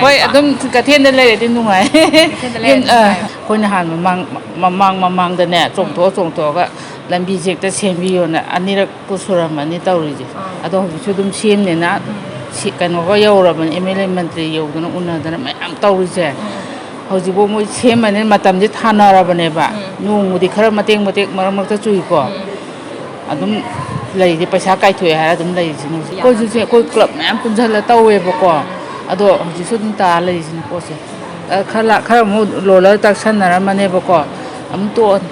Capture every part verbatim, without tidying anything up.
ꯍꯣꯏ, ꯑꯗꯨꯝ ꯀꯩꯊꯦꯜꯗ ꯂꯩꯔꯗꯤ ꯅꯨꯡꯉꯥꯏ꯫ ꯀꯩꯊꯦꯜꯗ ꯂꯩꯔꯗꯤ ꯌꯨꯝ, ꯑ, ꯅꯨꯡꯉꯥꯏ꯫ ꯑꯩꯈꯣꯏꯅ ꯍꯥꯟꯅ ꯃꯃꯥꯡ, ꯃꯃꯥꯡ ꯃꯃꯥꯡꯗꯅꯦ, ꯆꯣꯡꯊꯣꯛꯑ ꯆꯣꯡꯊꯣꯛꯑꯒ ꯂꯝꯕꯤꯁꯦ ꯍꯦꯛꯇ ꯁꯦꯝꯕꯤꯌꯣꯅ ꯑꯅꯤꯔꯛꯄꯨ ꯁꯨꯔꯝꯃꯅꯤ ꯇꯧꯔꯤꯁꯦ꯫ ꯑꯥ꯫ ꯑꯗꯣ ꯍꯧꯖꯤꯛꯁꯨ ꯑꯗꯨꯝ ꯁꯦꯝꯅꯦꯅ ꯎꯝ꯫ ꯁꯤ-, ꯀꯩꯅꯣꯒ ꯌꯧꯔꯕꯅꯤ, ꯑꯦꯝ ꯑꯦꯜ ꯑꯦ ꯃꯟꯇ꯭ꯔꯤ ꯌꯧꯗꯅ ꯎꯅꯗꯅ ꯃꯌꯥꯝ ꯇꯧꯔꯤꯁꯦ꯫ ꯎꯝ꯫ ꯍꯧꯖꯤꯛꯐꯥꯎ ꯃꯣꯏ ꯁꯦꯝꯃꯅꯤ ꯃꯇꯝꯁꯦ ꯊꯥꯅꯔꯕꯅꯦꯕ꯫ ꯎꯝ꯫ ꯅꯣꯡꯕꯨꯗꯤ ꯈꯔ ꯃꯇꯦꯛ ꯃꯇꯦꯛ ꯃꯔꯛ ꯃꯔꯛꯇ ꯆꯨꯏꯀꯣ꯫ ꯎꯝ꯫ ꯑꯗꯨꯝ ꯂꯩꯔꯤꯁꯦ, ꯄꯩꯁꯥ ꯀꯥꯏꯊꯣꯛꯑꯦ ꯍꯥꯏꯔ ꯑꯗꯨꯝ ꯂꯩꯔꯤꯁꯦ ꯍꯧꯖꯤꯛ꯫ ꯑꯩꯈꯣꯏꯁꯨ ꯁꯦ-, ꯑꯩꯈꯣꯏ ꯀ꯭ꯂꯕ ꯃꯌꯥꯝ ꯄꯨꯟꯁꯤꯜꯂ ꯇꯧꯋꯦꯕꯀꯣ꯫ ꯑꯗꯣ ꯍꯧꯖꯤꯛꯁꯨ ꯑꯗꯨꯝ ꯇꯥ ꯂꯩꯔꯤꯁꯤꯅꯦ ꯄꯣꯠꯁꯦ꯫ ꯑ, ꯈꯔ ꯂꯥ-, ꯈꯔ ꯑꯃꯨꯛ ꯂꯣꯜꯂꯒ ꯇꯛꯁꯟꯅꯔꯝꯃꯅꯦꯕꯀꯣ꯫ ꯑꯗꯨꯝ ꯇꯣꯛꯑꯅꯤ꯫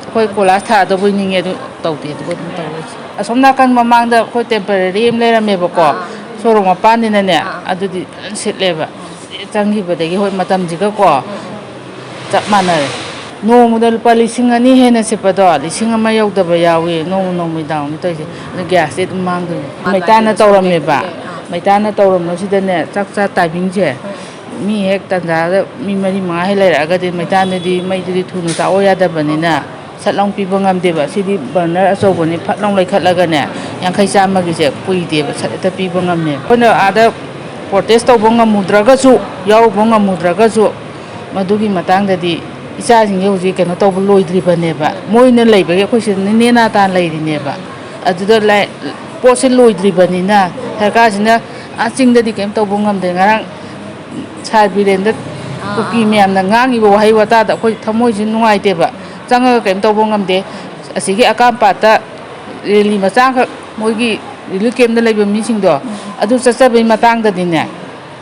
ꯑꯩꯈꯣꯏ ꯀꯣꯏꯂꯥꯁ ꯊꯥꯗꯧꯕꯣꯏ ꯅꯤꯡꯉꯦ, ꯑꯗꯨ ꯇꯧꯗꯦ꯫ ꯑꯗꯨꯒ ꯑꯗꯨꯝ ꯇꯧ ꯂꯩꯔꯤꯁꯦ꯫ ꯑꯁꯣꯝ ꯅꯥꯀꯟ ꯃꯃꯥꯡꯗ ꯑꯩꯈꯣꯏ ꯇꯦꯝꯄꯔꯦꯔꯤ ꯑꯃ ꯂꯩꯔꯝꯃꯦꯕꯀꯣ꯫ ꯑꯥ꯫ ꯁꯣꯔꯣꯛ ꯃꯄꯥꯟꯅꯤꯅꯅꯦ, ꯑꯥ꯫ ꯑꯗꯨꯗꯤ ꯐꯖꯅ ꯁꯤꯠꯂꯦꯕ꯫ ꯆꯪꯈꯤꯕꯗꯒꯤ ꯍꯣꯏ ꯃꯇꯝꯁꯤꯒꯀꯣ ꯎꯝ꯫ ꯆꯞ ꯃꯥꯟꯅꯔꯦ꯫ ꯅꯣꯡꯃꯗ ꯂꯨꯄꯥ ꯂꯤꯁꯤꯡ ꯑꯅꯤ ꯍꯦꯟꯅ ꯁꯤꯠꯄꯗꯣ, ꯂꯤꯁꯤꯡ ꯑꯃ ꯌꯧꯗꯕ ꯌꯥꯎꯏ꯫ ꯅꯣꯡꯃ ꯅꯣꯡꯃꯒꯤ ꯗꯥꯎꯟꯗꯤ ꯇꯧꯔꯤꯁꯦ꯫ ꯑꯗꯨ ꯒ꯭ꯌꯥꯁꯇꯤ ꯑꯗꯨꯝ ꯃꯥꯡꯗꯣꯏꯅꯦ꯫ ꯃꯥꯅꯤ, ꯃꯩꯇꯥꯟꯅ ꯃꯥꯅꯤ, ꯇꯧꯔꯝꯃꯦꯕ꯫ ꯑꯥ꯫ ꯃꯩꯇꯥꯟꯅ ꯇꯧꯔꯝꯕꯁꯤꯗꯅꯦ, ꯆꯥꯛ ꯆꯥ ꯇꯥꯏꯃꯤꯡꯁꯦ, ꯎꯝ꯫ ꯃꯤ ꯍꯦꯛ ꯇꯟꯖꯥꯗ ꯃꯤ ꯃꯔꯤ ꯃꯉꯥ ꯍꯦꯛ ꯂꯩꯔꯛꯑꯒꯗꯤ ꯃꯩꯇꯥꯟꯗꯨꯗꯤ, ꯃꯩꯗꯨꯗꯤ ꯊꯨꯅ ꯆꯥꯛꯑꯣ ꯌꯥꯗꯕꯅꯤꯅ, ꯁꯠ ꯂꯥꯎ ꯄꯤꯕ ꯉꯝꯗꯦꯕ꯫ ꯁꯤꯗꯤ ꯕꯔꯅꯔ ꯑꯆꯧꯕꯅꯤ, ꯐꯠ ꯂꯥꯎ ꯂꯩꯈꯠꯂꯒꯅꯦ, ꯌꯥꯡꯈꯩ ꯆꯥꯝꯃꯒꯤꯁꯦ ꯀꯨꯏꯗꯦꯕ, ꯁꯠ ꯍꯦꯛꯇ ꯄꯤꯕ ꯉꯝꯃꯦꯕ꯫ ꯑꯩꯈꯣꯏꯅ ꯑꯥꯗ ꯄ꯭ꯔꯣꯇꯦꯁ ꯇꯧꯕ ꯉꯝꯃꯨꯗ꯭ꯔꯒꯁꯨ, ꯌꯥꯎꯔꯨꯕ ꯉꯝꯃꯨꯗ꯭ꯔꯒꯁꯨ, ꯃꯗꯨꯒꯤ ꯃꯇꯥꯡꯗꯗꯤ ꯏꯆꯥꯁꯤꯡꯁꯦ ꯍꯧꯖꯤꯛ ꯀꯩꯅꯣ ꯇꯧꯕ ꯂꯣꯏꯗ꯭ꯔꯤꯕꯅꯦꯕ꯫ ꯃꯣꯏꯅ ꯂꯩꯕꯒꯤ ꯑꯩꯈꯣꯏ ꯁꯤꯗ ꯅꯦꯅꯥ ꯇꯥꯅ ꯂꯩꯔꯤꯅꯦꯕ꯫ ꯑꯗꯨꯗ ꯂꯥꯏ-, ꯄꯣꯠꯁꯦ ꯂꯣꯏꯗ꯭ꯔꯤꯕꯅꯤꯅ ꯁꯔꯀꯥꯔꯁꯤꯅ ꯑꯥ ꯆꯤꯡꯗꯗꯤ ꯀꯩꯝ ꯇꯧꯕ ꯉꯝꯗ꯭ꯔꯦ꯫ ꯉꯔꯥꯡ ꯁꯥꯔ ꯕꯤꯔꯦꯟꯗ ꯑꯥ, ꯀꯨꯀꯤ ꯑꯥ, ꯑꯥ꯫ ꯃꯌꯥꯝꯅ ꯉꯥꯡꯉꯤꯕ ꯋꯥꯍꯩ ꯋꯥꯇꯥꯗ ꯑꯩꯈꯣꯏ ꯊꯃꯣꯏꯁꯤ ꯅꯨꯡꯉꯥꯏꯇꯦꯕ꯫ ꯆꯪꯉꯒ ꯀꯩꯝ ꯇꯧꯕ ꯉꯝꯗꯦ꯫ ꯑꯁꯤꯒꯤ ꯑꯀꯥꯝꯄꯥꯠꯇ ꯔꯦꯂꯤ ꯃꯆꯥ ꯑꯃꯈꯛ ꯃꯣꯏꯒꯤ ꯔꯤꯂꯤꯐ ꯀꯦꯝꯞꯇ ꯂꯩꯕ ꯃꯤꯁꯤꯡꯗꯣ ꯑꯗꯨ ꯆꯠꯆꯕꯩ ꯃꯇꯥꯡꯗꯗꯤꯅꯦ,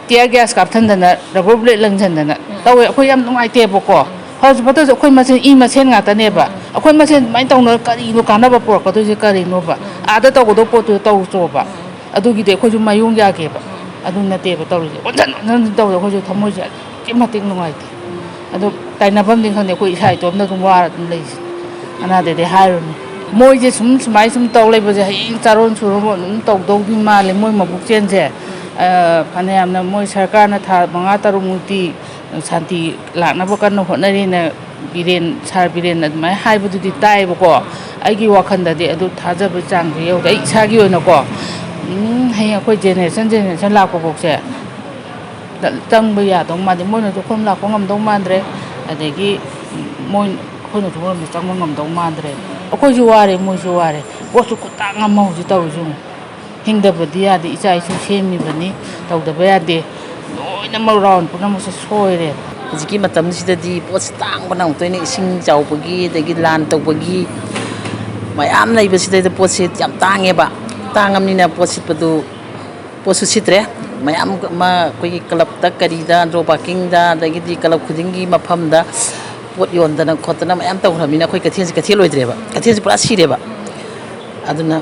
ꯇꯤꯌꯔ ꯒ꯭ꯌꯥꯁ ꯀꯥꯞꯊꯟꯗꯅ, ꯔꯕꯔ ꯕꯨꯂꯦꯠ ꯂꯪꯁꯟꯗꯅ ꯎꯝ꯫ ꯇꯧꯋꯦ꯫ ꯑꯩꯈꯣꯏ ꯌꯥꯝ ꯅꯨꯡꯉꯥꯏꯇꯦꯕꯀꯣ꯫ ꯎꯝ꯫ ꯐꯔꯁꯨ ꯐꯠꯇ꯭ꯔꯁꯨ ꯑꯩꯈꯣꯏ ꯃꯁꯦꯟ ꯏ ꯃꯁꯦꯟ ꯉꯥꯛꯇꯅꯦꯕ꯫ ꯎꯝ꯫ ꯑꯩꯈꯣꯏ ꯃꯁꯦꯟ ꯑꯗꯨꯃꯥꯏꯅ ꯇꯧꯅ ꯀꯔꯤꯅꯣ ꯀꯥꯟꯅꯕ ꯄꯨꯔꯛꯀꯗꯣꯏꯁꯦ ꯀꯔꯤꯅꯣꯕ? ꯎꯝ꯫ ꯑꯥꯗ ꯇꯧꯒꯗꯧꯕ ꯄꯣꯠꯇꯨ ꯇꯧꯔꯨꯆꯣꯕ꯫ ꯎꯝ꯫ ꯑꯗꯨꯒꯤꯗꯤ ꯑꯩꯈꯣꯏꯁꯨ ꯃꯥꯏꯌꯣꯡ ꯌꯥꯒꯦꯕ꯫ ꯎꯝ꯫ ꯑꯗꯨ ꯅꯠꯇꯦꯕ ꯇꯧꯔꯤꯁꯦ꯫ ꯑꯣꯟꯁꯟ ꯑꯣꯟꯁꯟ ꯇꯧꯔꯦ꯫ ꯑꯩꯈꯣꯏꯁꯨ ꯊꯃꯣꯏꯁꯦ ꯑꯗꯨꯛꯀꯤ ꯃꯇꯤꯛ ꯅꯨꯡꯉꯥꯏꯇꯦ꯫ ꯑꯗꯣ ꯇꯥꯏꯅꯐꯝꯗꯤ ꯈꯪꯗꯦ꯫ ꯑꯩꯈꯣꯏ ꯏꯁꯥ ꯏꯇꯣꯝꯇ ꯑꯗꯨꯝ ꯋꯥꯔ ꯑꯗꯨꯝ ꯂꯩꯁꯦ꯫ ꯀꯅꯥꯗꯗꯤ ꯍꯥꯏꯔꯨꯅꯤ꯫ ꯃꯣꯏꯁꯦ ꯁꯨꯝ ꯁꯨꯃꯥꯏ ꯁꯨꯝ ꯇꯧ ꯂꯩꯕꯁꯦ ꯍꯌꯦꯡ ꯆꯥꯔꯣꯟ ꯁꯨꯔꯣꯟ ꯑꯗꯨꯝ ꯇꯧꯗꯧꯗꯤ ꯃꯥꯜꯂꯦ ꯃꯣꯏ ꯃꯕꯨꯛꯆꯦꯜꯁꯦ꯫ ꯑ, ꯐꯅꯌꯥꯝꯅ ꯃꯣꯏ ꯁꯔꯀꯥꯔꯅ ꯊꯥ ꯃꯉꯥ ꯇꯔꯨꯛꯃꯨꯛꯇꯤ ꯁꯥꯟꯇꯤ ꯂꯥꯛꯅꯕ ꯀꯟꯅ ꯍꯣꯠꯅꯔꯤꯅ ꯕꯤꯔꯦꯟ, ꯁꯥꯔ ꯕꯤꯔꯦꯟ ꯑꯗꯨꯃꯥꯏꯅ ꯍꯥꯏꯕꯗꯨꯗꯤ ꯇꯥꯏꯌꯦꯕꯀꯣ꯫ ꯑꯩꯒꯤ ꯋꯥꯈꯜꯗꯗꯤ ꯑꯗꯨ ꯊꯥꯖꯕ ꯆꯥꯡꯁꯦ ꯌꯧꯗꯦ꯫ ꯑꯩ ꯏꯁꯥꯒꯤ ꯑꯣꯏꯅꯀꯣ, ꯎꯝ, ꯍꯌꯦꯡ ꯑꯩꯈꯣꯏ ꯖꯦꯅꯦꯔꯦꯁꯟ ꯖꯦꯅꯦꯔꯦꯁꯟ ꯂꯥꯛꯄꯐꯥꯎꯁꯦ ꯆꯪꯕ ꯌꯥꯗꯧ ꯃꯥꯟꯗꯦ꯫ ꯃꯣꯏꯅꯁꯨ ꯑꯩꯈꯣꯏ ꯂꯥꯛꯄ ꯉꯝꯗꯧ ꯃꯥꯟꯗ꯭ꯔꯦ꯫ ꯑꯗꯒꯤ ꯃꯣꯏ, ꯑꯩꯈꯣꯏꯅꯁꯨ ꯃꯣꯏꯔꯣꯝꯗ ꯆꯪꯕ ꯉꯝꯗꯧ ꯃꯥꯟꯗ꯭ꯔꯦ꯫ ꯑꯩꯈꯣꯏꯁꯨ ꯋꯥꯔꯦ, ꯃꯣꯏꯁꯨ ꯋꯥꯔꯦ꯫ ꯄꯣꯠꯁꯨ ꯈꯨꯇꯥꯡ ꯑꯃ ꯍꯧꯖꯤꯛ ꯇꯧꯔꯤꯁꯤ ꯌꯦꯡꯉꯨ꯫ ꯍꯤꯡꯗꯕꯗꯤ ꯌꯥꯗꯦ, ꯏꯆꯥ ꯏꯁꯨ ꯁꯦꯝꯃꯤꯕꯅꯤ, ꯇꯧꯗꯕ ꯌꯥꯗꯦ꯫ ꯂꯣꯏꯅꯃꯛ ꯔꯥꯎꯟ ꯄꯨꯝꯅꯃꯛꯁꯦ ꯁꯣꯏꯔꯦ꯫ ꯍꯧꯖꯤꯛꯀꯤ ꯃꯇꯝꯁꯤꯗꯗꯤ ꯄꯣꯠꯁꯤ ꯇꯥꯡꯕꯅ ꯑꯃꯨꯛꯇꯣꯏꯅ, ꯏꯁꯤꯡ ꯆꯥꯎꯕꯒꯤ, ꯑꯗꯒꯤ ꯂꯥꯟ ꯇꯧꯕꯒꯤ ꯃꯌꯥꯝ ꯂꯩꯕꯁꯤꯗꯩꯗ ꯄꯣꯠꯁꯦ ꯌꯥꯝ ꯇꯥꯡꯉꯦꯕ꯫ ꯇꯥꯡꯉꯕꯅꯤꯅ ꯄꯣꯠ ꯁꯤꯠꯄꯗꯨ, ꯄꯣꯠꯁꯨ ꯁꯤꯠꯇ꯭ꯔꯦ꯫ ꯃꯌꯥꯝ ꯑꯃ ꯑꯩꯈꯣꯏꯒꯤ ꯀ꯭ꯂꯕꯇ, ꯀꯔꯤꯗ, ꯑꯟꯗ꯭ꯔꯣ ꯄꯥꯔꯀꯤꯡꯗ, ꯑꯗꯒꯤꯗꯤ ꯀ꯭ꯂꯕ ꯈꯨꯗꯤꯡꯒꯤ ꯃꯐꯝꯗ ꯄꯣꯠ ꯌꯣꯟꯗꯅ ꯈꯣꯠꯇꯅ ꯃꯌꯥꯝ ꯇꯧꯈ꯭ꯔꯕꯅꯤꯅ ꯑꯩꯈꯣꯏ ꯀꯩꯊꯦꯜꯁꯦ ꯀꯩꯊꯦꯜ ꯑꯣꯏꯗ꯭ꯔꯦꯕ꯫ ꯀꯩꯊꯦꯜꯁꯦ ꯄꯨꯔꯥ ꯁꯤꯔꯦꯕ꯫ ꯑꯗꯨꯅ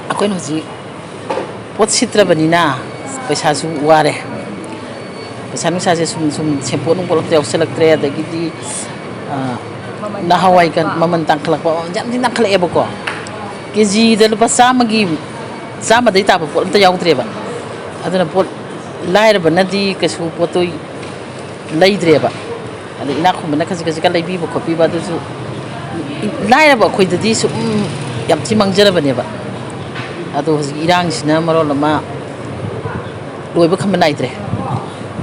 ꯑꯩꯈꯣꯏꯅ ꯍꯧꯖꯤꯛ ꯄꯣꯠ ꯁꯤꯠꯇ꯭ꯔꯕꯅꯤꯅ ꯄꯩꯁꯥꯁꯨ ꯋꯥꯔꯦ꯫ ꯄꯩꯁꯥ ꯅꯨꯡꯁꯥꯁꯦ ꯁꯨꯝ ꯁꯨꯝ ꯁꯦꯝꯄꯣꯠ ꯅꯨꯡꯄꯣꯠ ꯑꯝꯇ ꯌꯥꯎꯁꯜꯂꯛꯇ꯭ꯔꯦ꯫ ꯑꯗꯒꯤꯗꯤ, ꯑ, ꯅꯍꯥꯟꯋꯥꯏ ꯀ-, ꯃꯃꯜ ꯇꯥꯡꯈꯠꯂꯛꯄ, ꯃꯃꯜ ꯌꯥꯝ ꯊꯤꯅ ꯇꯥꯡꯈꯠꯂꯛꯑꯦꯕꯀꯣ꯫ ꯀꯦ ꯖꯤꯗ ꯂꯨꯄꯥ ꯆꯥꯝꯃꯒꯤ, ꯆꯥꯝꯃꯗꯩ ꯇꯥꯕ ꯄꯣꯠ ꯑꯝꯇ ꯌꯥꯎꯗ꯭ꯔꯦꯕ꯫ ꯑꯗꯨꯅ ꯄꯣꯠ, ꯂꯥꯏꯔꯕꯅꯗꯤ ꯀꯩꯁꯨ ꯄꯣꯠꯇꯣ ꯂꯩꯗ꯭ꯔꯦꯕ꯫ ꯑꯗꯩ ꯏꯅꯥꯛ ꯈꯨꯟꯕꯅ ꯈꯖꯤꯛ ꯈꯖꯤꯛꯀ ꯂꯩꯕꯤꯕ ꯈꯣꯠꯄꯤꯕ, ꯑꯗꯨꯁꯨ ꯂꯥꯏꯔꯕ ꯑꯩꯈꯣꯏꯗꯗꯤ ꯁꯨꯝ ꯌꯥꯝ ꯊꯤ ꯃꯥꯡꯖꯔꯕꯅꯦꯕ꯫ ꯑꯗꯣ ꯍꯧꯖꯤꯛ ꯏꯔꯥꯡꯁꯤꯅ ꯃꯔꯣꯜ ꯑꯃ ꯂꯣꯏꯕ ꯈꯝꯕ ꯅꯥꯏꯗ꯭ꯔꯦ꯫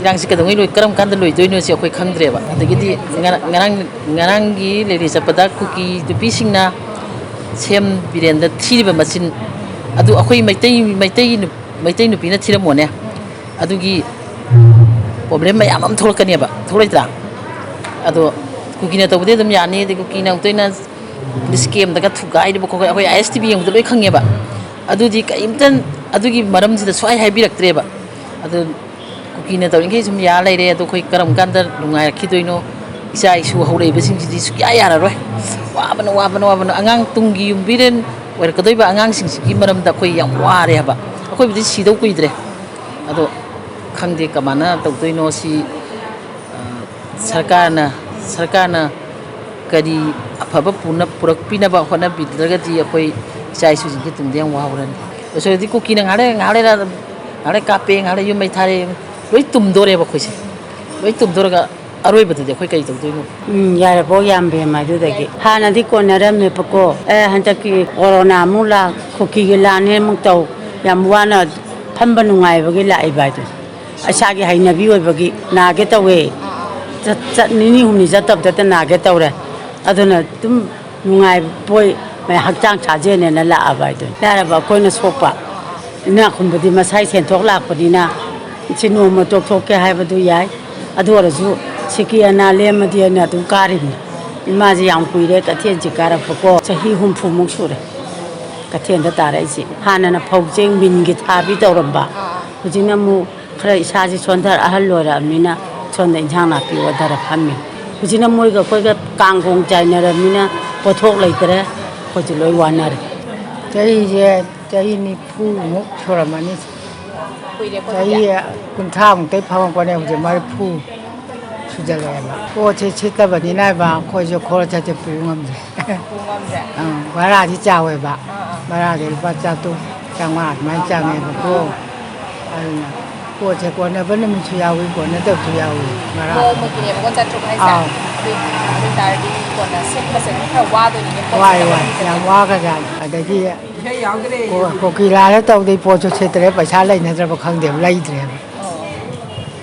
ꯏꯔꯥꯡꯁꯤ ꯀꯩꯗꯧꯉꯩ ꯂꯣꯏ-, ꯀꯔꯝ ꯀꯥꯟꯗ ꯂꯣꯏꯗꯣꯏꯅꯣꯁꯦ ꯑꯩꯈꯣꯏ ꯈꯪꯗ꯭ꯔꯦꯕ꯫ ꯑꯗꯒꯤꯗꯤ ꯉꯔꯥꯡ, ꯉꯔꯥꯡ, ꯉꯔꯥꯡꯒꯤ ꯔꯦꯂꯤ ꯆꯠꯄꯗ ꯀꯨꯀꯤ ꯅꯨꯄꯤꯁꯤꯡꯅ ꯁꯤ ꯑꯦꯝ ꯕꯤꯔꯦꯟꯗ ꯊꯤꯔꯤꯕ ꯃꯆꯤꯟ ꯑꯗꯨ ꯑꯩꯈꯣꯏ ꯃꯩꯇꯩ, ꯃꯩꯇꯩꯒꯤ ꯅꯨ-, ꯃꯩꯇꯩ ꯅꯨꯄꯤꯅ ꯊꯤꯔꯝꯃꯣꯅꯦ꯫ ꯑꯗꯨꯒꯤ ꯄ꯭ꯔꯣꯕ꯭ꯂꯦꯝ ꯃꯌꯥꯝ ꯑꯃ ꯊꯣꯛꯂꯛꯀꯅꯦꯕ, ꯊꯣꯛꯂꯛꯇ꯭ꯔꯥ? ꯑꯗꯣ ꯀꯨꯀꯤꯅ ꯇꯧꯕꯗꯤ ꯑꯗꯨꯝ ꯌꯥꯅꯤ, ꯑꯗꯩ ꯀꯨꯀꯤꯅ ꯑꯃꯨꯛꯇ ꯑꯣꯏꯅ ꯄꯨꯂꯤꯁ ꯀꯦꯝꯗꯒ ꯊꯨꯒꯥꯏꯔꯤꯕ ꯈꯣꯠꯄ ꯑꯩꯈꯣꯏ ꯑꯥꯏ ꯑꯦꯁ ꯇꯤ ꯚꯤ ꯌꯦꯡꯕꯗ ꯂꯣꯏ ꯈꯪꯉꯦꯕ꯫ ꯑꯗꯨꯗꯤ ꯀꯔꯤꯝꯇ ꯑꯗꯨꯒꯤ ꯃꯔꯝꯁꯤꯗ ꯁꯨꯡꯍꯥꯏ ꯍꯥꯏꯕꯤꯔꯛꯇ꯭ꯔꯦꯕ꯫ ꯑꯗꯨ ꯀꯨꯀꯤꯅ ꯇꯧꯔꯤꯈꯩ ꯁꯨꯝ ꯌꯥ ꯂꯩꯔꯦ꯫ ꯑꯗꯣ ꯑꯩꯈꯣꯏ ꯀꯔꯝ ꯀꯥꯟꯗ ꯅꯨꯡꯉꯥꯏꯔꯛꯈꯤꯗꯣꯏꯅꯣ? ꯏꯆꯥ ꯏꯁꯨ ꯍꯧꯔꯛꯏꯕꯁꯤꯡꯁꯤꯗꯤ ꯁꯨꯡꯌꯥ ꯌꯥꯔꯔꯣꯏ꯫ ꯋꯥꯕꯅ, ꯋꯥꯕꯅ, ꯋꯥꯕꯅ꯫ ꯑꯉꯥꯡ, ꯇꯨꯡꯒꯤ ꯌꯨꯝꯕꯤꯔꯦꯟ ꯑꯣꯏꯔꯛꯀꯗꯣꯏꯕ ꯑꯉꯥꯡꯁꯤꯡꯁꯤꯒꯤ ꯃꯔꯝꯗ ꯑꯩꯈꯣꯏ ꯌꯥꯝ ꯋꯥꯔꯦ ꯍꯥꯏꯕ꯫ ꯑꯩꯈꯣꯏꯕꯨꯗꯤ ꯁꯤꯗꯧ ꯀꯨꯏꯗ꯭ꯔꯦ꯫ ꯑꯗꯣ ꯈꯪꯗꯦ ꯀꯃꯥꯏꯅ ꯇꯧꯗꯣꯏꯅꯣ ꯁꯤ꯫ ꯑ, ꯁꯔꯀꯥꯔꯅ, ꯁꯔꯀꯥꯔꯅ ꯀꯔꯤ ꯑꯐꯕ ꯄꯨꯅ-, ꯄꯨꯔꯛꯄꯤꯅꯕ ꯍꯣꯠꯅꯕꯤꯗ꯭ꯔꯒꯗꯤ ꯑꯩꯈꯣꯏ ꯏꯆꯥ ꯏꯁꯨꯁꯤꯡꯁꯦ ꯇꯨꯡꯗ ꯌꯥꯝ ꯋꯥꯍꯧꯔꯅꯤ꯫ ꯂꯣꯏꯁꯤꯜꯂꯗꯤ ꯀꯨꯀꯤꯅ ꯉꯥꯏꯍꯥꯛ ꯂꯩꯔ, ꯉꯥꯏꯍꯥꯛ ꯂꯩꯔ ꯀꯥꯞꯄꯦ, ꯉꯥꯏꯍꯥꯛ ꯂꯩꯔ ꯌꯨꯝ ꯃꯩ ꯊꯥꯔꯦ, ꯂꯣꯏ ꯇꯨꯝꯗꯣꯔꯦꯕ ꯑꯩꯈꯣꯏꯁꯦ꯫ ꯂꯣꯏ ꯇꯨꯝꯗꯣꯔꯒ ꯑꯔꯣꯏꯕꯗꯗꯤ ꯑꯩꯈꯣꯏ ꯀꯔꯤ ꯇꯧꯗꯣꯏꯅꯣ? ꯎꯝ, ꯌꯥꯔꯕꯣ ꯌꯥꯝꯕꯦꯝꯃ ꯑꯗꯨꯗꯒꯤ꯫ ꯍꯥꯟꯅꯗꯤ ꯀꯣꯟꯅꯔꯝꯃꯦꯕꯀꯣ꯫ ꯑꯦ, ꯍꯟꯗꯛꯀꯤ ꯀꯣꯔꯣꯅꯥ ꯑꯃꯨꯛ ꯂꯥꯛ, ꯀꯨꯀꯤꯒꯤ ꯂꯥꯟꯅꯦ ꯑꯃꯨꯛ ꯇꯧ꯫ ꯌꯥꯝ ꯋꯥꯅ ꯐꯝꯕ ꯅꯨꯡꯉꯥꯏꯕꯒꯤ ꯂꯥꯛꯏꯕ ꯍꯥꯏꯗꯨꯅꯤ꯫ ꯏꯁꯥꯒꯤ ꯍꯩꯅꯕꯤ ꯑꯣꯏꯕꯒꯤ ꯅꯥꯒꯦ ꯇꯧꯋꯦ꯫ ꯆꯠ-, ꯆꯠ-, ꯅꯤꯅꯤ ꯍꯨꯝꯅꯤ ꯆꯠꯇꯕꯗꯇ ꯅꯥꯒꯦ ꯇꯧꯔꯦ꯫ ꯑꯗꯨꯅ ꯑꯗꯨꯝ ꯅꯨꯡꯉꯥꯏꯕꯣꯏ, ꯃ-, ꯍꯛꯆꯥꯡ ꯁꯥꯖꯦꯜꯅꯦꯅ ꯂꯥꯛꯑꯕ ꯍꯥꯏꯗꯨꯅꯤ꯫ ꯂꯥꯏꯔꯕ ꯑꯩꯈꯣꯏꯅ ꯁꯣꯛꯄ, ꯏꯅꯥꯛ ꯈꯨꯟꯕꯗꯤ ꯃꯁꯥꯏ ꯁꯦꯟꯊꯣꯛ ꯂꯥꯛꯄꯅꯤꯅ ꯁꯤ ꯅꯣꯡꯃ ꯇꯣꯛꯊꯣꯛꯀꯦ ꯍꯥꯏꯕꯗꯨ ꯌꯥꯏ꯫ ꯑꯗꯨ ꯑꯣꯏꯔꯁꯨ ꯁꯤꯀꯤ ꯑꯅꯥ ꯂꯦꯝꯃꯗꯤ ꯑꯩꯅ ꯑꯗꯨꯝ ꯀꯥꯔꯤꯕꯅꯤ꯫ ꯏꯃꯥꯁꯦ ꯌꯥꯝ ꯀꯨꯏꯔꯦ ꯀꯩꯊꯦꯜꯁꯤ ꯀꯥꯔꯛꯄꯀꯣ, ꯆꯍꯤ ꯍꯨꯝꯐꯨꯃꯨꯛ ꯁꯨꯔꯦ ꯀꯩꯊꯦꯜꯗ ꯇꯥꯔꯛꯏꯁꯦ꯫ ꯍꯥꯟꯅꯅ ꯐꯧ ꯆꯦꯡ ꯃꯤꯟꯒꯤ ꯊꯥꯕꯤ ꯇꯧꯔꯝꯕ, ꯍꯧꯖꯤꯛꯅ ꯑꯃꯨꯛ ꯈꯔ ꯏꯁꯥꯁꯦ ꯁꯣꯟꯊꯔ, ꯑꯍꯜ ꯑꯣꯏꯔꯛꯑꯕꯅꯤꯅ ꯁꯣꯝꯗ ꯏꯟꯁꯥꯡ ꯅꯥꯄꯤ ꯑꯣꯗꯔ ꯐꯝꯃꯤ꯫ ꯍꯧꯖꯤꯛꯅ ꯃꯣꯏꯒ ꯑꯩꯈꯣꯏꯒ ꯀꯥꯡꯒꯣꯡ ꯆꯥꯏꯅꯔꯕꯅꯤꯅ ꯄꯣꯠꯊꯣꯛ ꯂꯩꯇ꯭ꯔꯦ, ꯑꯩꯈꯣꯏꯁꯨ ꯂꯣꯏ ꯋꯥꯅꯔꯦ꯫ ꯆꯍꯤꯁꯦ ꯆꯍꯤ ꯅꯤꯐꯨꯃꯨꯛ ꯁꯨꯔꯝꯃꯅꯤ꯫ ꯀꯨꯏꯔꯦꯀꯣ ꯆꯍꯤ ꯑꯗꯨꯗꯤ꯫ ꯀꯨꯟꯊ꯭ꯔꯥꯃꯨꯛꯇꯩ ꯐꯝꯃꯛꯄꯅꯦ, ꯍꯧꯖꯤꯛ ꯃꯔꯤꯐꯨ ꯁꯨꯖꯜꯂꯛꯑꯦꯕ꯫ ꯄꯣꯠꯁꯦ ꯁꯤꯠꯇꯕꯅꯤꯅ ꯏꯕ ꯑꯩꯈꯣꯏꯁꯨ ꯈꯣꯔꯁꯥꯁꯦ ꯄꯨ ꯉꯝꯗ꯭ꯔꯦ꯫ ꯄꯨ ꯉꯝꯗ꯭ꯔꯦ꯫ ꯑꯪ, ꯚꯔꯥꯗꯤ ꯆꯥꯎꯋꯦꯕ꯫ ꯑꯥ, ꯑꯥ꯫ ꯚꯔꯥꯗꯤ ꯂꯨꯄꯥ ꯆꯥꯇ꯭ꯔꯨꯛ, ꯆꯥꯝꯃꯉꯥ ꯑꯗꯨꯃꯥꯏꯅ ꯆꯪꯉꯦꯕꯀꯣ꯫ ꯑꯗꯨꯅ ꯄꯣꯠꯁꯦ ꯀꯣꯟꯅꯕ ꯅꯨꯃꯤꯠꯁꯨ ꯌꯥꯎꯏ, ꯀꯣꯟꯅꯗꯕꯁꯨ ꯌꯥꯎꯏ ꯃꯔꯛ ꯑꯃ꯫ ꯅꯣꯡꯃꯒꯤꯅꯦꯕꯀꯣ ꯆꯥꯇ꯭ꯔꯨꯛ ꯍꯥꯏꯁꯦ? ꯑꯥꯎ꯫ ꯑꯗꯨ ꯑꯗꯨ ꯑꯣꯏꯇꯥꯔꯗꯤ ꯀꯣꯟꯅ ꯁꯦꯝꯕꯁꯦ ꯑꯗꯨꯝ ꯈꯔ ꯋꯥꯗꯣꯏꯅꯤꯅꯦ, ꯄꯣꯠꯁꯦ ꯋꯥꯏ, ꯋꯥꯏ, ꯂꯧꯕ ꯌꯥꯝ ꯃꯇꯝꯗ꯫ ꯋꯥꯈ꯭ꯔꯖꯥꯠꯅꯤ꯫ ꯑꯗꯒꯤ ꯀꯣ-, ꯀꯣꯀꯤꯂꯥꯅ ꯇꯧꯗꯩ ꯄꯣꯠꯁꯨ ꯁꯤꯠꯇ꯭ꯔꯦ, ꯄꯩꯁꯥ ꯂꯩꯅꯗ꯭ꯔꯕ ꯈꯪꯗꯦꯕ, ꯂꯩꯗ꯭ꯔꯦꯕ꯫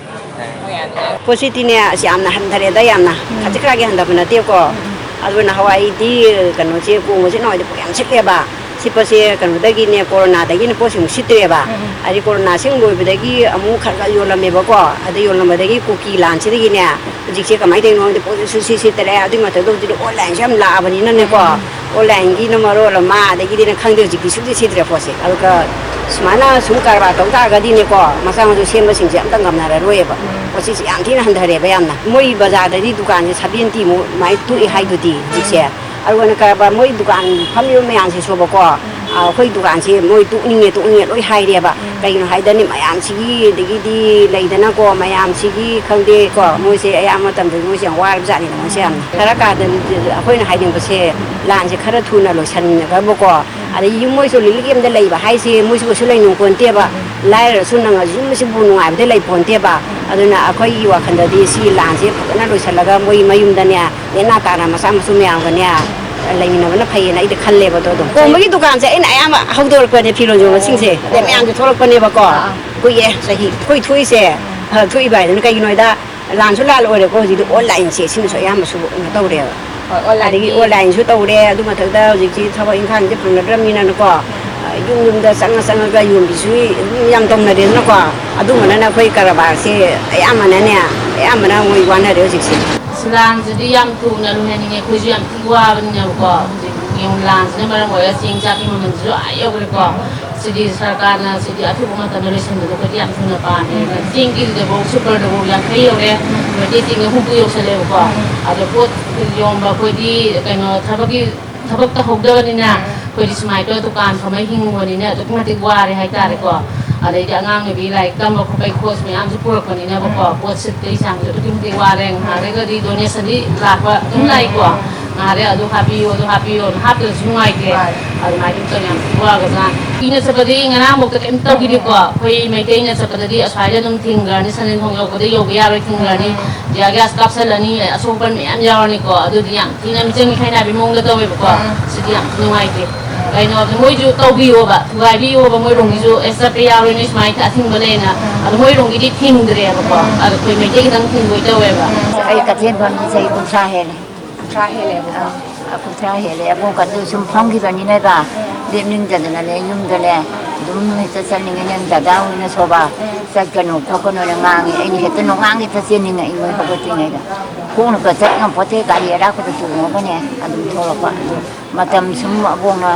ꯄꯣꯠꯁꯤꯠꯇꯤꯅꯦ, ꯑꯁ, ꯌꯥꯝꯅ ꯍꯟꯊꯔꯦꯗ, ꯌꯥꯝꯅ꯫ ꯎꯝ꯫ ꯈꯖꯤꯛ ꯈꯔꯥꯛꯀꯤ ꯍꯟꯊꯕ ꯅꯠꯇꯦꯀꯣ꯫ ꯎꯝ, ꯎꯝ꯫ ꯑꯗꯨꯅ ꯍꯋꯥꯏꯗꯤ, ꯀꯩꯅꯣꯁꯦ, ꯀꯣꯡꯕꯁꯦ ꯅꯍꯥꯟꯋꯥꯏꯗꯤ ꯄꯣꯠ ꯌꯥꯝ ꯁꯤꯠꯂꯦꯕ꯫ ꯁꯤꯠꯄꯁꯦ ꯀꯩꯅꯣꯗꯒꯤꯅꯦ, ꯀꯣꯔꯣꯅꯥꯗꯒꯤꯅꯦ ꯄꯣꯠꯁꯦ ꯑꯃꯨꯛ ꯁꯤꯠꯇ꯭ꯔꯦꯕ꯫ ꯎꯝ, ꯎꯝ꯫ ꯍꯥꯏꯗꯤ ꯀꯣꯔꯣꯅꯥ ꯁꯤꯠ ꯂꯣꯏꯕꯗꯒꯤ ꯑꯃꯨꯛ ꯈꯔ ꯈꯔ ꯌꯣꯜꯂꯝꯃꯦꯕꯀꯣ꯫ ꯑꯗ ꯌꯣꯜꯂꯝꯕꯗꯒꯤ ꯀꯨꯀꯤ ꯂꯥꯟꯁꯤꯗꯒꯤꯅꯦ, ꯍꯧꯖꯤꯛꯁꯦ ꯀꯃꯥꯏꯅ ꯇꯧꯔꯤꯅꯣ ꯈꯪꯗꯦ, ꯄꯣꯠꯁꯦ ꯁꯨꯡꯁꯤꯠ ꯁꯤꯠꯇꯔꯦ꯫ ꯑꯗꯨꯒꯤ ꯃꯊꯛꯇ ꯍꯧꯖꯤꯛꯇꯤ ꯑꯣꯟꯂꯥꯏꯟꯁꯦ ꯌꯥꯝ ꯂꯥꯛꯑꯕꯅꯤꯅꯅꯦꯀꯣ, ꯎꯝ, ꯎꯝ꯫ ꯑꯣꯟꯂꯥꯏꯟꯒꯤꯅ ꯃꯔꯣꯜ ꯑꯃ, ꯑꯗꯒꯤꯗꯤ ꯅꯪ ꯈꯪꯗꯦ ꯍꯧꯖꯤꯛꯇꯤ ꯁꯨꯡꯁꯤꯠ ꯁꯤꯠꯇ꯭ꯔꯦ ꯄꯣꯠꯁꯦ꯫ ꯑꯗꯨꯒ ꯁꯨꯃꯥꯏꯅ ꯁꯨꯝ ꯀꯔꯕꯥꯔ ꯇꯧ ꯇꯥꯔꯒꯗꯤꯅꯦꯀꯣ, ꯃꯆꯥ ꯃꯁꯨ ꯁꯦꯝꯕꯁꯤꯡꯁꯦ ꯑꯝꯇ ꯉꯝꯅꯔꯔꯣꯏꯕ꯫ ꯎꯝ꯫ ꯄꯣꯠꯁꯤꯠꯁꯦ ꯌꯥꯝ ꯊꯤꯅ ꯍꯟꯊꯔꯦꯕ ꯌꯥꯝꯅ꯫ ꯃꯣꯏ ꯕꯖꯥꯔꯗꯗꯤ ꯗꯨꯀꯥꯟꯁꯦ ꯁꯚꯦꯟꯇꯤꯃꯨꯛ ꯑꯗꯨꯃꯥꯏꯅ ꯇꯣꯛꯑꯦ ꯍꯥꯏꯗꯨꯗꯤ ꯍꯧꯖꯤꯛꯁꯦ꯫ ꯎꯝ꯫ ꯑꯗꯨꯒꯅ ꯀꯔꯕꯥꯔ ꯃꯣꯏ ꯗꯨꯀꯥꯟ ꯐꯝꯃꯤꯕ ꯃꯌꯥꯝꯁꯤꯁꯨꯕꯀꯣ, ꯎꯝ꯫ ꯑ, ꯑꯩꯈꯣꯏ ꯗꯨꯀꯥꯟꯁꯦ ꯃꯣꯏ ꯇꯣꯛꯅꯤꯡꯉꯦ, ꯇꯣꯛꯅꯤꯡꯉꯦ ꯂꯣꯏ ꯍꯥꯏꯔꯦꯕ꯫ ꯎꯝ꯫ ꯀꯩꯒꯤꯅꯣ ꯍꯥꯏꯗꯅꯦ ꯃꯌꯥꯝꯁꯤꯒꯤ, ꯑꯗꯒꯤꯗꯤ ꯂꯩꯗꯅꯀꯣ, ꯃꯌꯥꯝꯁꯤꯒꯤ ꯈꯪꯗꯦꯀꯣ, ꯃꯣꯏꯁꯦ ꯑꯌꯥꯝꯕ ꯃꯇꯝꯗ ꯃꯣꯏꯁꯦ ꯌꯥꯝ ꯋꯥꯔꯕ ꯖꯥꯠꯅꯤꯗ ꯃꯣꯏꯁꯦ ꯌꯥꯝꯅ꯫ ꯈꯔ ꯀꯥꯗ ꯑꯩꯈꯣꯏꯅ ꯍꯥꯏꯅꯤꯡꯕꯁꯦ ꯂꯥꯟꯁꯦ ꯈꯔ ꯊꯨꯅ ꯂꯣꯏꯁꯤꯟꯅꯈ꯭ꯔꯕꯀꯣ, ꯑꯗꯩ ꯌꯨꯝ ꯃꯣꯏꯁꯨ relief camp ꯇ ꯂꯩꯕ ꯍꯥꯏꯁꯦ ꯃꯣꯏꯁꯨ ꯀꯩꯁꯨ ꯂꯩꯅꯤꯡ ꯄꯣꯟꯇꯦꯕ꯫ ꯎꯝ꯫ ꯂꯥꯏꯔꯔꯁꯨ ꯅꯪꯉꯁꯨ ꯌꯨꯝꯁꯤꯕꯨ ꯅꯨꯡꯉꯥꯏꯕꯗ ꯂꯩ ꯄꯣꯟꯇꯦꯕ꯫ ꯎꯝ꯫ ꯑꯗꯨꯅ ꯑꯩꯈꯣꯏꯒꯤ ꯋꯥꯈꯜꯗꯗꯤ ꯁꯤ ꯂꯥꯟꯁꯦ ꯐꯖꯅ ꯂꯣꯏꯁꯤꯜꯂꯒ ꯃꯣꯏ ꯃꯌꯨꯝꯗꯅꯦ ꯅꯦꯅꯥ ꯇꯥꯅ ꯃꯆꯥ ꯃꯁꯨ ꯃꯌꯥꯝꯒꯅꯦ ꯂꯩꯃꯤꯟꯅꯕꯅ ꯐꯩꯌꯦꯅ ꯑꯩꯗꯤ ꯈꯜꯂꯦꯕ꯫ ꯑꯗꯣ ꯑꯗꯨꯝ ꯀꯣꯡꯕꯒꯤ ꯗꯨꯀꯥꯟꯁꯦ ꯑꯩꯅ ꯑꯌꯥꯝꯕ ꯍꯧꯗꯣꯔꯛꯄꯅꯦ, ꯐꯤꯔꯣꯟ ꯌꯣꯟꯕꯁꯤꯡꯁꯦ ꯑꯗꯩ ꯃꯌꯥꯝꯁꯦ ꯊꯣꯛꯂꯛꯄꯅꯦꯕꯀꯣ꯫ ꯑꯥ, ꯑꯥ꯫ ꯀꯨꯏꯌꯦ ꯆꯍꯤ꯫ ꯑꯩꯈꯣꯏ ꯊꯣꯛꯏꯁꯦ ꯐꯔꯛ ꯊꯣꯛꯏꯕ ꯍꯥꯏꯗꯨꯅ ꯀꯩꯒꯤꯅꯣ ꯍꯥꯏꯗ, ꯂꯥꯟꯁꯨ ꯂꯥꯟ ꯑꯣꯏꯔꯦꯀꯣ, ꯍꯧꯖꯤꯛꯇꯤ ꯑꯣꯟꯂꯥꯏꯟꯁꯦ ꯁꯤꯅꯁꯨ ꯑꯌꯥꯝꯕꯁꯨ ꯀꯩꯅꯣ ꯇꯧꯔꯦꯕ꯫ ꯍꯣꯏ, ꯑꯣꯟꯂꯥꯏꯟꯒꯤ ꯑꯗꯒꯤ ꯑꯣꯟꯂꯥꯏꯟꯁꯨ ꯇꯧꯔꯦ, ꯑꯗꯨ ꯃꯊꯛꯇ ꯍꯧꯖꯤꯛꯇꯤ ꯊꯕꯛ ꯏꯪꯈꯥꯡꯁꯦ ꯐꯪꯅꯗ꯭ꯔꯕꯅꯤꯅꯀꯣ, ꯌꯨꯝ ꯌꯨꯝꯗ ꯆꯪꯉ ꯆꯪꯉꯒ ꯌꯣꯟꯕꯤꯁꯨ ꯑꯗꯨꯝ ꯌꯥꯝ ꯇꯧꯅꯔꯦꯗꯅꯀꯣ꯫ ꯑꯗꯨꯝꯕꯅꯅ ꯑꯩꯈꯣꯏ ꯀꯔꯕꯥꯔꯁꯦ ꯑꯌꯥꯝꯕꯅꯅꯦ, ꯑꯌꯥꯝꯕꯅ ꯃꯣꯏ ꯋꯥꯅꯔꯦ ꯍꯧꯖꯤꯛꯁꯦ꯫ ꯑꯁ, ꯂꯥꯟꯁꯤꯗꯤ ꯌꯥꯝ ꯊꯨꯅ ꯂꯣꯏꯍꯟꯅꯤꯡꯉꯦ, ꯑꯩꯈꯣꯏꯁꯨ ꯌꯥꯝ ꯊꯤ ꯋꯥꯕꯅꯤꯅꯀꯣ꯫ ꯍꯧꯖꯤꯛ ꯌꯦꯡꯉꯨ, ꯂꯥꯟꯁꯤꯅ ꯃꯔꯝ ꯑꯣꯏꯔꯒ ꯆꯦꯡ ꯆꯥꯛꯀꯤ ꯃꯃꯜꯁꯤꯁꯨ ꯑꯥ ꯌꯧꯈ꯭ꯔꯦꯀꯣ꯫ ꯁꯤꯗꯤ ꯁꯔꯀꯥꯔꯅ ꯁꯤꯗꯤ ꯑꯊꯨꯕ ꯃꯇꯝꯗ ꯂꯣꯏꯁꯤꯟꯕꯗꯣ ꯑꯩꯈꯣꯏꯗꯤ ꯌꯥꯝ ꯊꯨꯅ ꯄꯥꯝꯃꯦ꯫ ꯆꯦꯡ ꯀꯦꯖꯤꯗꯐꯧ, ꯁꯨꯄꯔꯗꯐꯧ ꯌꯥꯡꯈꯩ ꯌꯧꯔꯦ, ꯃꯩꯇꯩ ꯆꯦꯡꯅ ꯍꯨꯝꯐꯨ ꯌꯧꯁꯜꯂꯦꯕꯀꯣ꯫ ꯑꯗꯣ ꯄꯣꯠ ꯌꯣꯟꯕ ꯑꯩꯈꯣꯏꯗꯤ ꯀꯩꯅꯣ ꯊꯕꯛꯀꯤ ꯊꯕꯛ ꯇꯧꯍꯧꯗꯕꯅꯤꯅ ꯑꯩꯈꯣꯏꯗꯤ ꯁꯨꯃꯥꯏꯅ ꯇꯧꯔ ꯗꯨꯀꯥꯟ ꯐꯝꯃ ꯍꯤꯡꯕꯅꯤꯅ ꯑꯗꯨꯛꯀꯤ ꯃꯇꯤꯛ ꯋꯥꯔꯦ ꯍꯥꯏꯇꯥꯔꯦꯀꯣ꯫ ꯑꯗꯩꯗꯤ ꯑꯉꯥꯡ ꯅꯨꯕꯤ ꯂꯥꯏꯔꯤꯛ ꯇꯝꯕ ꯈꯣꯠꯄꯒꯤ ꯈꯣꯔꯁ ꯃꯌꯥꯝꯁꯨ ꯄꯨꯔꯛꯄꯅꯤꯅꯕꯀꯣ, ꯄꯣꯠ ꯁꯤꯠꯄꯒꯤ ꯆꯥꯡꯁꯨ ꯑꯗꯨꯛꯀꯤ ꯃꯇꯤꯛ ꯋꯥꯔꯦ꯫ ꯉꯍꯥꯟꯗꯒꯗꯤ ꯗꯣꯅꯦꯁꯟꯗꯤ ꯂꯥꯛꯄ ꯑꯗꯨꯝ ꯂꯥꯛꯏꯀꯣ, ꯉꯍꯥꯟꯗꯩ ꯑꯗꯨ ꯍꯥꯞꯄꯤꯌꯨ, ꯑꯗꯨ ꯍꯥꯞꯄꯤꯌꯨ, ꯑꯗꯨ ꯍꯥꯞꯇ꯭ꯔꯁꯨ ꯅꯨꯡꯉꯥꯏꯇꯦ꯫ ꯑꯗꯨꯃꯥꯏꯅ ꯑꯗꯨꯝ ꯇꯧꯔ ꯌꯥꯝ ꯋꯥꯒ꯭ꯔꯖꯥꯠꯅꯤ꯫ ꯀꯨꯏꯅ ꯆꯠꯄꯗꯤ ꯉꯔꯥꯡꯐꯧꯗ ꯀꯩꯝ ꯇꯧꯈꯤꯗꯦꯀꯣ꯫ ꯑꯩꯈꯣꯏ ꯃꯩꯇꯩꯅ ꯆꯠꯄꯗꯗꯤ ꯑꯁ꯭ꯋꯥꯏꯗ ꯑꯗꯨꯝ ꯊꯤꯡꯈ꯭ꯔꯅꯤ, ꯁꯟꯖꯦꯟ ꯊꯣꯡ ꯌꯧꯔꯛꯄꯗ ꯌꯧꯕ ꯌꯥꯔꯣꯏ, ꯊꯤꯡꯈ꯭ꯔꯅꯤ, ꯇꯤꯌꯥꯔ ꯒ꯭ꯌꯥꯁ ꯀꯥꯞꯁꯜꯂꯅꯤ, ꯑꯁꯣꯛ ꯑꯄꯟ ꯃꯌꯥꯝ ꯌꯥꯎꯔꯅꯤꯀꯣ꯫ ꯑꯗꯨꯗꯤ ꯌꯥꯝ ꯊꯤꯅ ꯃꯤꯆꯪ ꯃꯤꯈꯥꯏ ꯅꯥꯏꯕꯒꯤ ꯃꯑꯣꯡꯗ ꯇꯧꯋꯦꯕꯀꯣ꯫ ꯁꯤꯗꯤ ꯌꯥꯝ ꯅꯨꯡꯉꯥꯏꯇꯦ꯫ ꯀꯩꯅꯣ, ꯃꯣꯏꯁꯨ ꯇꯧꯕꯤꯌꯣꯕ, ꯊꯨꯒꯥꯏꯕꯤꯌꯣꯕ, ꯃꯣꯏꯔꯣꯝꯒꯤꯁꯨ ꯑꯦ ꯆꯠꯄ ꯌꯥꯔꯣꯏ, ꯅꯣꯏ ꯁꯨꯃꯥꯏꯅ ꯑꯊꯤꯡꯕ ꯂꯩꯅ꯫ ꯑꯗꯣ ꯃꯣꯏꯔꯣꯝꯒꯤꯗꯤ ꯊꯤꯡꯗ꯭ꯔꯦꯕꯀꯣ꯫ ꯑꯗꯣ ꯑꯩꯈꯣꯏ ꯃꯩꯇꯩ ꯈꯤꯇꯪ ꯊꯤꯡꯕꯣꯏ ꯇꯧꯋꯦꯕ꯫ ꯑꯩ ꯀꯩꯊꯦꯜ ꯐꯝꯕ ꯆꯍꯤ ꯀꯨꯟꯊ꯭ꯔꯥ ꯍꯦꯜꯂꯦ꯫ ꯀꯨꯟꯊ꯭ꯔꯥ ꯍꯦꯜꯂꯦꯕꯀꯣ꯫ ꯑꯥ, ꯀꯨꯟꯊ꯭ꯔꯥ ꯍꯦꯜꯂꯦ꯫ ꯑꯕꯣꯛ ꯀꯥꯗꯨ ꯁꯨꯝ ꯐꯝꯈꯤꯕꯅꯤꯅꯦꯕ, ꯂꯦꯞꯅꯤꯡꯗꯗꯅꯅꯦ, ꯌꯨꯝꯗꯅꯦ ꯑꯗꯨꯝ ꯍꯦꯛꯇ ꯆꯠꯅꯤꯡꯉꯦ꯫ ꯅꯪ ꯗꯗꯥ ꯍꯣꯏꯅ ꯁꯣꯕꯥ ꯆꯠꯀꯅꯨ ꯈꯣꯠꯀꯅꯨꯅ ꯉꯥꯡꯉꯤ꯫ ꯑꯩꯅ ꯍꯦꯛꯇ ꯅꯣꯡꯉꯥꯟꯒꯩ ꯆꯠꯆꯅꯤꯡꯉꯦ, ꯑꯩ ꯃꯣꯏ ꯍꯧꯒꯠꯇ꯭ꯔꯤꯉꯩꯗ꯫ ꯈꯣꯡꯅꯒ ꯆꯠ ꯉꯝꯄꯣꯠꯇꯦ, ꯒꯥꯔꯤ ꯑꯔꯥꯛꯄꯗ ꯇꯣꯡꯉꯒꯅꯦ ꯑꯗꯨꯝ ꯊꯣꯛꯂꯛꯄ꯫ ꯑꯗꯨ ꯃꯇꯝ ꯁꯨꯝ ꯑꯕꯣꯛꯅ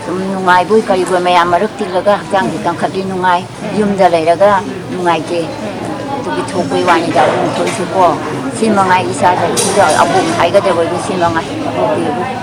ꯁꯨꯝ ꯅꯨꯡꯉꯥꯏꯕꯣꯏ ꯀꯔꯤꯕꯣꯏ ꯃꯌꯥꯝ ꯃꯔꯛ ꯇꯤꯜꯂꯒ ꯍꯛꯆꯥꯡꯁꯦ ꯀꯟꯈꯠꯂꯤ, ꯅꯨꯡꯉꯥꯏ꯫ ꯌꯨꯝꯗ ꯂꯩꯔꯒ ꯅꯨꯡꯉꯥꯏꯇꯦ꯫ ꯑꯗꯨꯒꯤ ꯊꯣꯛꯄꯩ ꯋꯥꯅꯤꯗ ꯑꯕꯣꯛꯅ ꯊꯣꯛꯏꯁꯦꯀꯣ꯫ ꯁꯤ ꯃꯉꯥꯏ ꯏꯆꯥꯗ, ꯏꯆꯥ ꯑꯕꯣꯛꯅ ꯍꯥꯏꯒꯗꯕꯕꯨ ꯁꯤ ꯃꯉꯥꯏ꯫ ꯑꯕꯣꯛꯀꯤ